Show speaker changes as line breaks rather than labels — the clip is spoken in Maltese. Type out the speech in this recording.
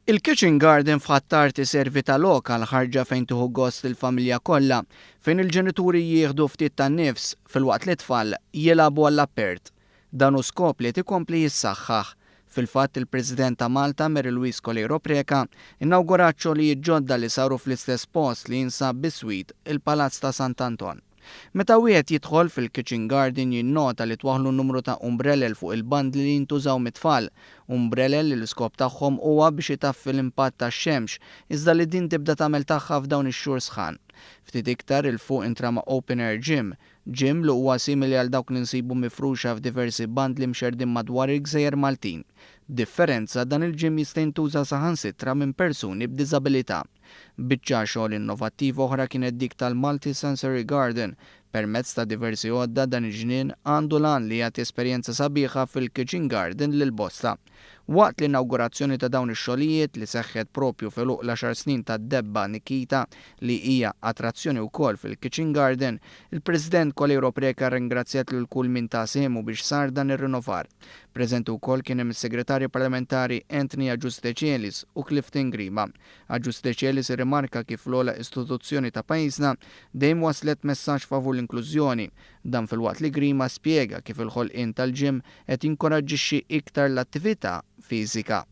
Il-Kitchen Garden f'Ħ'Attard iservi ta' lok għal ħarġa fejn tieħu gost il-familja kollha, fejn il-ġenituri jieħdu ftit tan-nifs filwaqt li t-tfal jilagħbu għall-apert. Dan hu skop li qed ikompli jissaħħaħ. Fil-fatt, il-President ta' Malta, Mary Louise Coleiro Preca, inawgurat xogħlijiet ġodda li saru fl-istess post li jinsab biswit il-Palazz ta' Sant'Anton. Meta wieħed jidħol fil-Kitchen Garden jinnota li twaħħlu numru ta' umbrelel fuq il-bandli li jintużaw mit-tfal. Umbrelel li l-iskop tagħhom huwa biex itaffi l-impatt tax-xemx, iżda li din tibda tagħmel tagħha f'dawn ix-xhur sħan. Ftit iktar 'il fuq intrama open air gym, gym li huwa simili għal dawk li nsibu mifruxa f'diversi bandli mxerrdin madwar il-gżejjer Maltin. B'differenza, dan il-gym jista' jintuża saħansitra minn persuni b'diżabilità. Biċċa xogħol innovattiva oħra kienet dik tal-Multi Sensory Garden. Permezz ta' diversi għodda dan il-ġnien għandu l-għan li jagħti esperjenza sabiħa fil-Kitchen Garden lil bosta. Waqt l-inawgurazzjoni ta' dawn ix-xogħlijiet li seħħet propju f'għeluq l-għaxar snin tad-Debba Nikita li hija attrazzjoni wkoll fil-Kitchen Garden, il-President Coleiro Preca rringrazzjat lil kull min ta sehmu biex sar dan ir-rinnovar. Preżenti wkoll kien hemm is-Segretarji Parlamentari Anthony Agius Decelis u Clifton Grima. Agius Decelis irrimarka kif l-ogħla istituzzjoni ta' pajjiżna dejjem wasslet messaġġ favur l-inklużjoni. Dan filwaqt li Grima spjega kif il-ħolqien tal-gym qed jinkoraġġixxi iktar l-attività fiżika.